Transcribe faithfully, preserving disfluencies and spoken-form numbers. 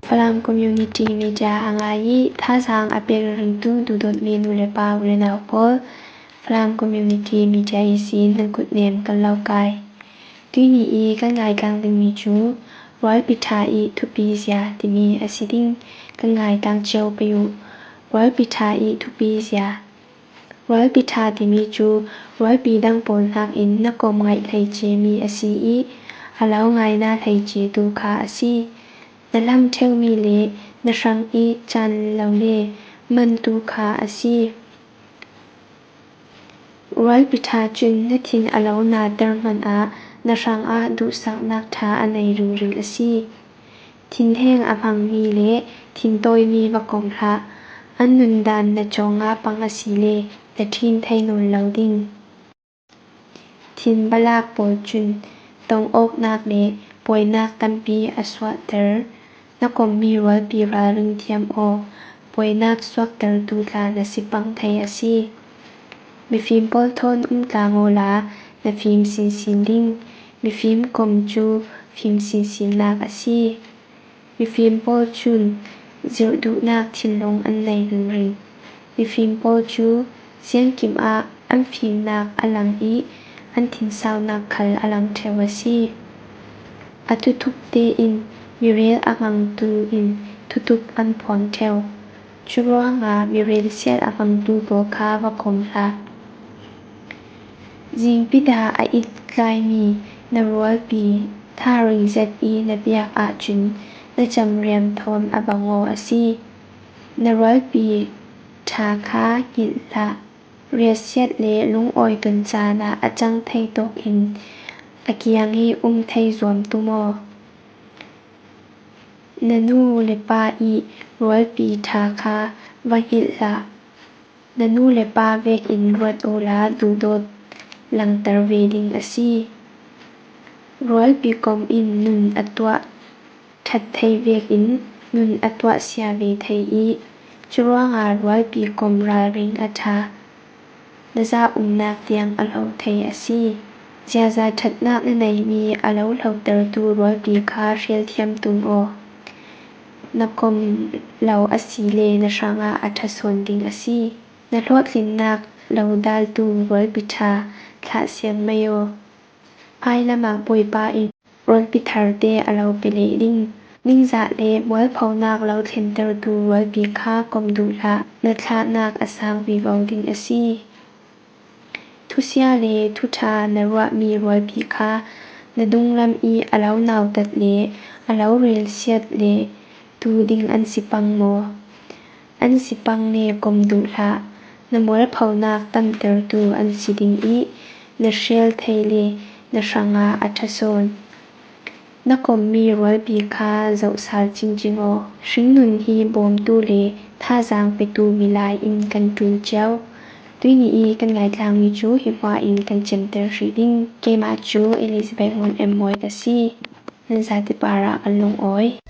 Falam Community Media a ngai i thazaang a pek ringtu duhdawtmi nu le pa u le nau pawl, Falam Community Media ihsin nan kutnem kan lo kai. Tuini i kan ngaitlang dingmi cu Rualpi ṭha i thupi zia timi a si ding. Kan ngaitlang cio pei uh. Rualpi ṭha i thupi zia. Rualpi ṭha timi cu rualpi dang pawl hnakin na kom ngaih hleice mi a si i a lo ngaina hleice tu kha a si. Na lam ṭheumi le na hrang i caan lo le mantu kha a si. Rualpi ṭha cun na thin a lo nater hmanh ah na hrang ah duhsaknak ṭha a nei ringring a si. Thinheng a hmangmi le thintawimi va kom hlah. An nundan na cawng ah pang a si le na ṭhin thei nawn lo ding. Thin balak pawl cun tong awknak le puainak tampi a suahter. Na kommi rualpi ralring thiam aw, puainak suaktertu tla na si pang thei a si. Mifim pawl thawn um tlang awla na fim sinsin ding. Mifim kom cu fim sinsinnak a si. Mifim pawl cun zirh duhnak thinlung an nei ringring. Mifim pawl cu siangkim ah an fimnak a lang i an thinsaunak khal a lang ṭheu a si. A thuthup tein mirel a hmangtu in thuthup an phuang ṭheu. Curuangah mirel siat a hmangtu pawl kha va kom hlah. Zingpida a it tlaimi na rualpi tharing zet i na biak ahcun na camriam thawn a bang aw a si. Na rualpi ṭha kha hngilh hlah. Riahsiat le lungawi ton caan ah a cang thei tawk in a kiang i um thei zuam tu maw? Na nu le pa i rualpi ṭha kha va hngilh hlah. Na nu le pa vekin ruat awla duhdawt langter ve ding a si. Rualpi kom in nun a tuah ṭhat thei vekin nun a tuah sia ve thei i curuangah rualpi kom ralring a ṭha. Na zahumnak tiang a lo thei a si. Ziaza ṭhatnak na neimi a lo hlotertu rualpi kha hrial thiam tung aw. Na kom lo a si le na hrangah a ṭha sawn ding a si. Na hlawhtlinnak lo daltu rualpi ṭha thlah siang mai aw. Ai lamah Bawipa in rualpi tharte a lo pe leh ding. Ningzah le mualphonak lo thlentertu rualpi kha kom duh hlah, na thlahnak a sang vivo ding a si. Thusia le thuṭha na ruahmi rualpi kha na dunglam i a lo nautat le a lo relsiat le tu ding an si pang maw? An si pang le kom duh hlah. Na mualphonak tamtertu an si ding i na hrial thei le na hrangah a ṭha sawn. Na kommi rualpi kha zohsal cingcing aw. Hringnun hi bawmtu le thazaang petu milai in kan ṭul cio. Tuini i kan ngaitlangmi cu hi hma in kan cemter hrih ding. Keimah cu Elizabeth Ngun M. Mawi ka si. Nan zate par ah kan lungawi.